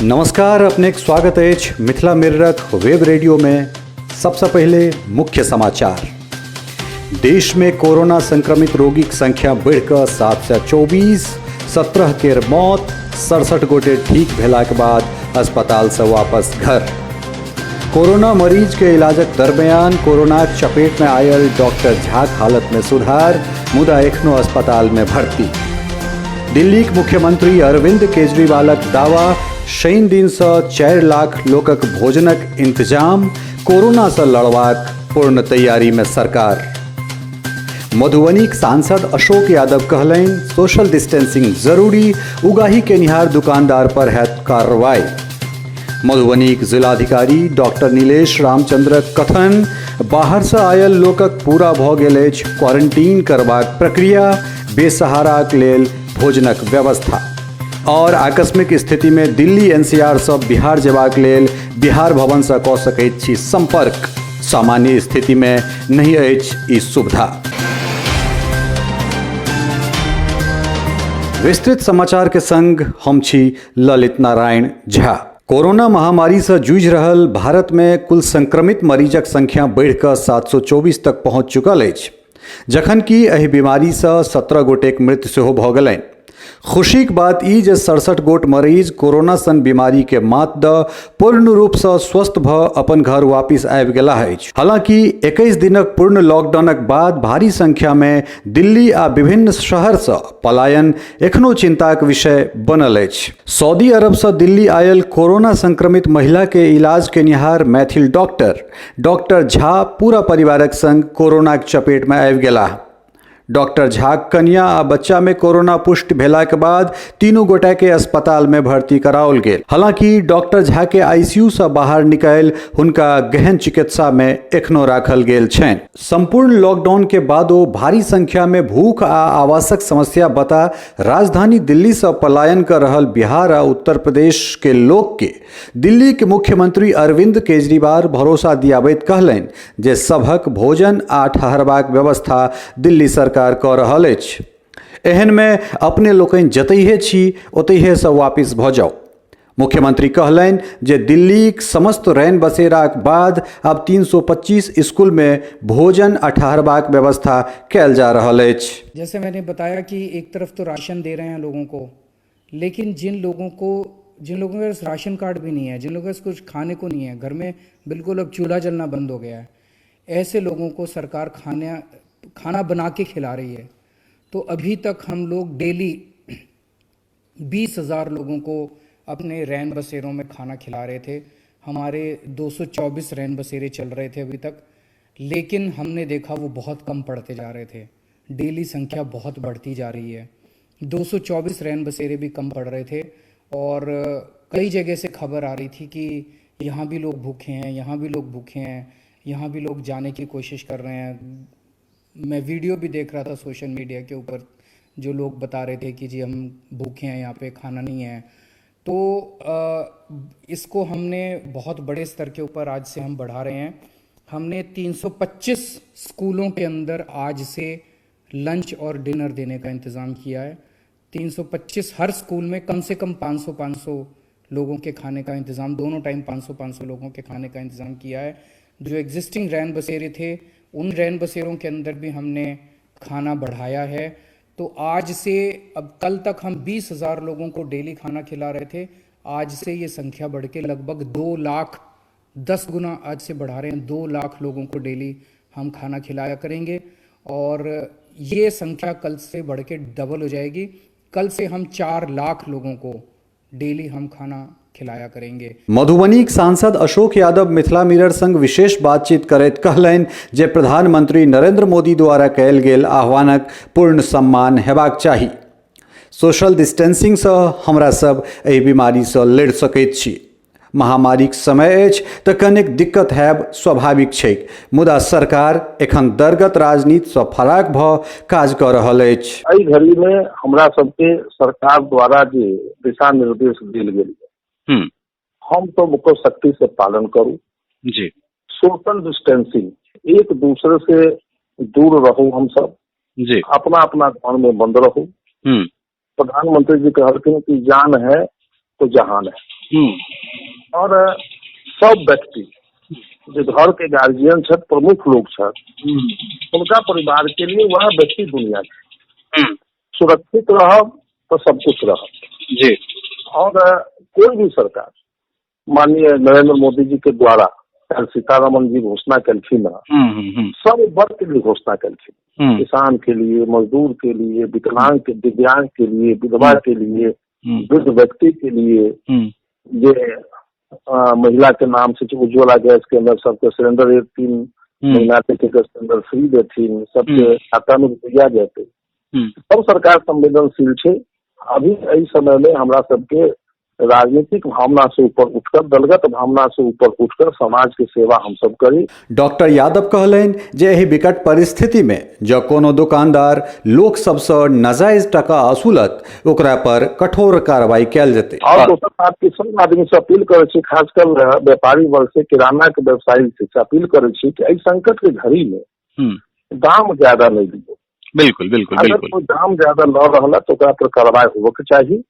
नमस्कार, अपनेक स्वागत अछि मिथिला मिररक वेब रेडियो में। सबसे पहले मुख्य समाचार। देश में कोरोना संक्रमित रोगीक संख्या बढ़िकऽ 724, 17 केर मौत, 67 गोटे ठीक भेलाक बाद अस्पताल से वापस घर। कोरोना मरीज के इलाजक दरमियान कोरोनाक चपेट में आयल डॉक्टर झाक हालत में सुधार, मुदा एखनो अस्पताल में भर्ती। दिल्लीक मुख्यमंत्री अरविंद केजरीवालक दावा, शनि दिन से 4 लाख लोकक भोजनक इंतजाम, कोरोना से लड़बाक पूर्ण तैयारी में सरकार। मधुबनीक सांसद अशोक यादव कहलनि, सोशल डिस्टेंसिंग जरूरी, उगाही केनिहार दुकानदार पर हैत कार्रवाई। मधुबनीक जिलाधिकारी डॉक्टर नीलेश रामचंद्रक कथन, बाहरसँ आयल लोकक पूरा भऽ गेल अछि क्वारंटीन करबाक प्रक्रिया, बेसहाराक लेल भोजनक व्यवस्था। और आकस्मिक स्थिति में दिल्ली एनसीआर सँ बिहार जेबाक लेल बिहार भवन सँ कऽ सकैत छी संपर्क, सामान्य स्थिति में नहि अछि ई सुविधा। विस्तृत समाचार के संग हम छी ललित नारायण झा। कोरोना महामारी से जूझि रहल भारत में कुल संक्रमित मरीजक संख्या बढ़िकऽ 724 तक पहुंच चुकल अछि, जखन कि एहि बीमारी से 17 गोटेक मृत्यु सेहो भऽ गेलनि। खुशीक बात ई जे 67 गोट मरीज कोरोना सन बीमारी के मात दऽ पूर्ण रूपसँ स्वस्थ भऽ अपन घर वापिस आबि गेलाह अछि। हालांकि 21 दिनक पूर्ण लॉकडाउनक बाद भारी संख्या में दिल्ली आ विभिन्न शहरसँ पलायन एखनो चिंताक विषय बनल अछि। सऊदी अरबसँ दिल्ली आयल कोरोना संक्रमित महिला के इलाज केनिहार मैथिल डॉक्टर डॉक्टर झा पूरा परिवारक संग कोरोनाक चपेट में आबि गेलाह। डॉक्टर झाक कनिया आ बच्चा में कोरोना पुष्ट भेलाक बाद तीनू गोटा के अस्पताल में भर्ती कराओल गेल। हालांकि डॉक्टर झा के आईसीयू से बाहर निकालि हुनका गहन चिकित्सा में एखनो राखल गेल छनि। संपूर्ण लॉकडाउन के बादो भारी संख्या में भूख आ आवासक समस्या बता राजधानी दिल्ली से पलायन कर रहल बिहार आ उत्तर प्रदेश के लोक के दिल्ली के मुख्यमंत्री अरविंद केजरीवाल भरोसा दियाबैत कहलनि जे सभक भोजन आ ठहरबाक व्यवस्था दिल्ली सरकार कऽ रहल अछि। एहन मे अपने लोकनि जतहिए छी ओतहिए से वापिस भऽ जाउ। मुख्यमंत्री कहलनि जे दिल्लीक समस्त रैन बसेराक बाद आब 325 स्कूल में भोजन आ ठहरबाक व्यवस्था कयल जा रहल अछि। जैसे मैंने बताया कि एक तरफ तो राशन दे रहे हैं लोगों को, लेकिन जिन लोगों के पास राशन कार्ड भी नहीं है, जिन लोगों के पास कुछ खाने को नहीं है, घर में बिल्कुल अब चूल्हा जलना बंद हो गया है, ऐसे लोगों को सरकार खाना खाना बना के खिला रही है। तो अभी तक हम लोग डेली 20,000 लोगों को अपने रैन बसेरों में खाना खिला रहे थे। हमारे 224 रैन बसेरे चल रहे थे अभी तक, लेकिन हमने देखा वो बहुत कम पड़ते जा रहे थे। डेली संख्या बहुत बढ़ती जा रही है। 224 रैन बसेरे भी कम पड़ रहे थे और कई जगह से खबर आ रही थी कि यहाँ भी लोग भूखे हैं, यहाँ भी लोग भूखे हैं, यहाँ भी लोग जाने की कोशिश कर रहे हैं। मैं वीडियो भी देख रहा था सोशल मीडिया के ऊपर, जो लोग बता रहे थे कि जी हम भूखे हैं, यहाँ पे खाना नहीं है। तो इसको हमने बहुत बड़े स्तर के ऊपर आज से हम बढ़ा रहे हैं। हमने 325 स्कूलों के अंदर आज से लंच और डिनर देने का इंतज़ाम किया है। 325, हर स्कूल में कम से कम 500 500 लोगों के खाने का इंतज़ाम, दोनों टाइम 500 500 लोगों के खाने का इंतज़ाम किया है। जो एग्जिस्टिंग रैन बसेरे थे, उन रैन बसेरों के अंदर भी हमने खाना बढ़ाया है। तो आज से, अब कल तक हम 20,000 लोगों को डेली खाना खिला रहे थे, आज से ये संख्या बढ़ के लगभग 2 लाख, 10 गुना आज से बढ़ा रहे हैं। 2 लाख लोगों को डेली हम खाना खिलाया करेंगे और ये संख्या कल से बढ़ के डबल हो जाएगी। कल से हम 4 लाख लोगों को डेली हम खाना खिलाया करेंगे। मधुबनीक सांसद अशोक यादव मिथिला मिरर संग विशेष बातचीत करैत कहलनि जे प्रधानमंत्री नरेंद्र मोदी द्वारा कयल गेल आह्वानक पूर्ण सम्मान हेबाक चाही। सोशल डिस्टेंसिंगसँ हमरा सब एहि बीमारीसँ लड़ि सकैत छी। महामारीक समय अछि तऽ कनेक दिक्कत हैब स्वाभाविक छैक, मुदा सरकार एखन दलगत राजनीतिसँ फराक भऽ काज कऽ रहल अछि। एहि घड़ी में हमरा सबके सरकार द्वारा जे दिशा निर्देश देल गेल यऽ, हम सब ओकर सख्ती से पालन करू। सोशल डिस्टेंसिंग, एक दूसरे से दूर रहू हम सब। अपना अपना घर में बंद रहू। प्रधानमंत्री जी कहलखिन कि जान है तो जहान है। और सब व्यक्ति जे घर के गार्जियन छथि, प्रमुख लोग छथि, हुनका परिवार के लिए वह व्यक्ति दुनिया छै। सुरक्षित रहब तो सब कुछ रहब जी। और कोई भी सरकार, माननीय नरेंद्र मोदी जी के द्वारा कल सीतारमन जी घोषणा कलखिन हँ, सब वर्ग के लिए घोषणा कलखिन, किसान के लिए, मजदूर के लिए, विकलांग के, दिव्यांग के लिए, विधवा के लिए, वृद्ध व्यक्ति के लिए, जे महिला के नाम से उज्ज्वला गैस के अंदर सबके सिलेंडर 1-3 महीना तक के सिलेंडर फ्री देथिन, सबके खाता में रुपया जेतै। सब सरकार संवेदनशील छै। अभी एहि समय में हमरा सबके राजनीतिक भावना से ऊपर उठकर, दलगत भावना से ऊपर उठकर समाज के सेवा हम सब करी। डॉक्टर यादव कहलनि जे एहि विकट परिस्थिति में जँ कोनो दुकानदार लोक सबसँ नाजायज टका वसूलत, ओकरा पर कठोर कार्रवाई कयल जेतै। और दोसर बात कि सब आदमी से अपील करै छी, खासकर व्यापारी वर्ग से, किराना के व्यवसायी से अपील करै छी कि एहि संकट के घड़ी में दाम ज्यादा नहीं दियौ। बिल्कुल बिल्कुल अगर कोई दाम ज्यादा लऽ रहल है तो ओकरा पर कार्रवाई होबऽ के चाही।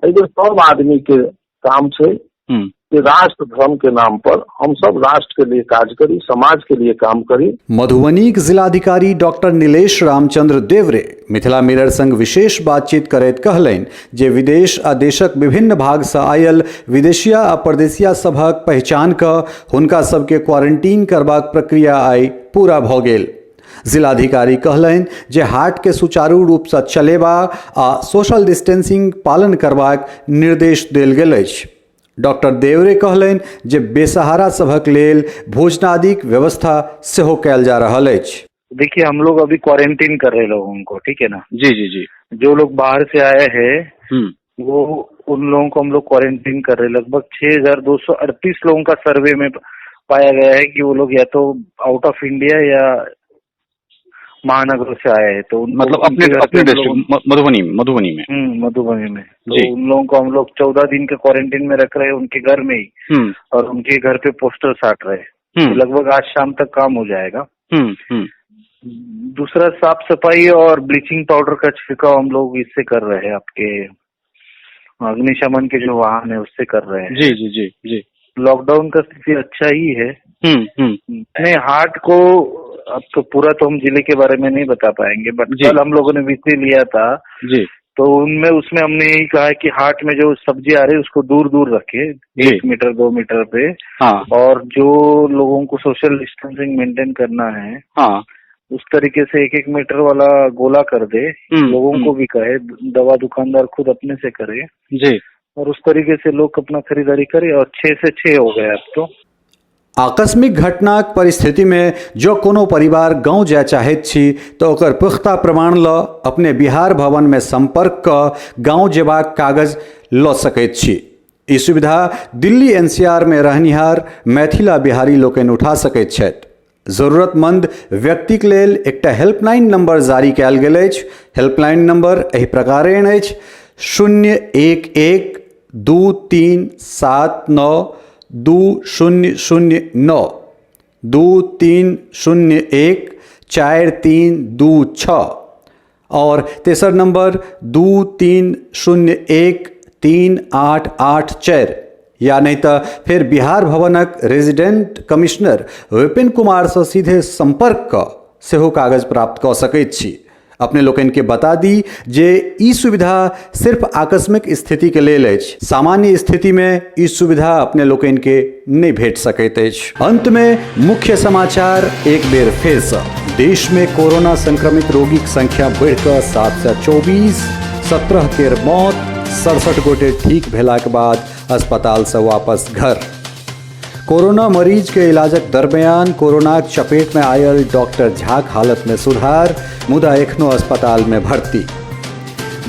एहि बेर सब आदमी के काम छै कि राष्ट्र धर्म के नाम पर हम सब राष्ट्र के लिए काज करी, समाज के लिए काम करी। मधुबनीक जिलाधिकारी डॉक्टर नीलेश रामचंद्र देवरे मिथिला मिरर संग विशेष बातचीत करैत कहलनि जे विदेश आ देशक विभिन्न भाग से आयल विदेशिया आ परदेशिया सभक पहचान क हुनका सबके क्वारंटीन करबाक प्रक्रिया आइ पूरा भऽ गेल। जिलाधिकारी कहलनि जे हाट के सुचारू रूप से चलेबा आ सोशल डिस्टेंसिंग पालन करबाक निर्देश देल गेल अछि। डॉक्टर देवरे कहलनि जे बेसहारा सभक लेल भोजनादिक व्यवस्था सेहो कयल जा रहल अछि। देखिए, हम लोग अभी क्वारंटीन कर रहे लोगों को, ठीक है ना। जी जी जी। जो लोग बाहर से आए हैं वो उन लोगों को हम लोग क्वारंटीन कर रहे हैं। लगभग 6238 लोगों का सर्वे में पाया गया है कि वो लोग या तो आउट ऑफ इंडिया या महानगर से आए हैं। तो मतलब अपने अपने डिस्ट्रिक्ट मधुबनी में, मधुबनी में। तो उन लोगों को हम लोग 14 दिन के क्वारंटीन में रख रहे हैं उनके घर में ही, और उनके घर पे पोस्टर साट रहे हैं। तो लगभग आज शाम तक काम हो जाएगा। दूसरा, साफ सफाई और ब्लीचिंग पाउडर का छिड़काव हम लोग इससे कर रहे हैं, आपके अग्निशमन के जो वाहन है उससे कर रहे हैं। जी जी जी जी। लॉकडाउन का स्थिति अच्छा ही है। नहीं, हाट को अब तो पूरा तो हम जिले के बारे में नहीं बता पाएंगे, बट कल हम लोगों ने विषय लिया था जी, तो उनमें उसमें हमने यही कहा कि हाट में जो सब्जी आ रही है उसको दूर दूर रखे, 1 मीटर 2 मीटर पे। हाँ। और जो लोगों को सोशल डिस्टेंसिंग मेंटेन करना है, हाँ, उस तरीके से 1-1 मीटर वाला गोला कर दे। लोगों को भी कहे, दवा दुकानदार खुद अपने से करे जी, और उस तरीके से लोग अपना खरीदारी करे। और 6 से 6 हो गए अब तो। आकस्मिक घटनाक परिस्थिति में जो कोनो परिवार गांव जाय चाहैत छी तो ओकर पुख्ता प्रमाण ल अपने बिहार भवन में संपर्क क गांव जेबाक कागज ल सकैत छी। ई सुविधा दिल्ली एनसीआर में रहनिहार मैथिला बिहारी लोकनि उठा सकैत छथि। जरूरतमंद व्यक्तिक लेल एकटा हेल्पलाइन नंबर जारी कयल गेल अछि। हेल्पलाइन नंबर एहि प्रकारेण अछि: 0 1 1 2 3 7 9 2 0 0 9 2 3 0 1 4 3 2 6 और तेसर नंबर 2 3 0 1 3 8 8 4। या नहीं तो फिर बिहार भवनक रेजिडेंट कमिश्नर विपिन कुमार से सीधे संपर्क क सेहो कागज प्राप्त क सकैत छी। अपने लोकनि के बता दी जे ई सुविधा सिर्फ आकस्मिक स्थिति के लेल अछि, सामान्य स्थिति में ई सुविधा अपने लोकनि के नहि भेट सकैत अछि। अंत में मुख्य समाचार एक बेर फेर से। देश में कोरोना संक्रमित रोगीक संख्या बढ़िकऽ 724, 17 केर मौत, 67 गोटे ठीक भेलाक बाद अस्पताल से वापस घर। कोरोना मरीज के इलाजक दरमियान कोरोनाक चपेट में आयल डॉक्टर झाक हालत में सुधार, मुदा एखनो अस्पताल में भर्ती।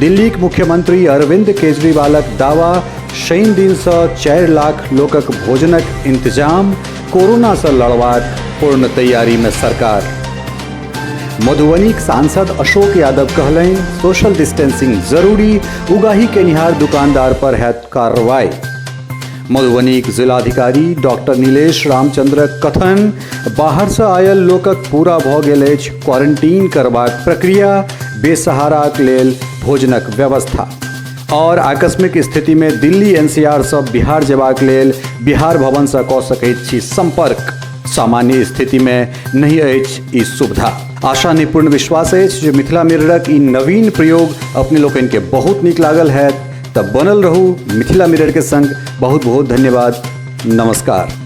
दिल्लीक मुख्यमंत्री अरविंद केजरीवालक दावा, शनि दिन से 4 लाख लोकक भोजनक इंतजाम, कोरोना से लड़बाक पूर्ण तैयारी में सरकार। मधुबनीक सांसद अशोक यादव कहलनि, सोशल डिस्टेंसिंग जरूरी, उगाही केनिहार दुकानदार पर हैत कार्रवाई। मधुबनीक जिलाधिकारी डॉक्टर नीलेश रामचंद्रक कथन, बाहर से आयल लोकक पूरा भऽ गेल अछि क्वारंटीन करबाक प्रक्रिया, बेसहाराक लेल भोजनक व्यवस्था। और आकस्मिक स्थितिमे दिल्ली एनसीआरसँ बिहार जेबाक लेल बिहार भवनसँ कऽ सकैत छी सम्पर्क। सामान्य स्थितिमे नहि अछि ई सुविधा। आशा नहि पूर्ण विश्वास अछि जे मिथिला मिररक ई नवीन प्रयोग अपने लोकनिके बहुत नीक लागल हैत। तऽ बनल रहू मिथिला मिररके संग। बहुत बहुत धन्यवाद। नमस्कार।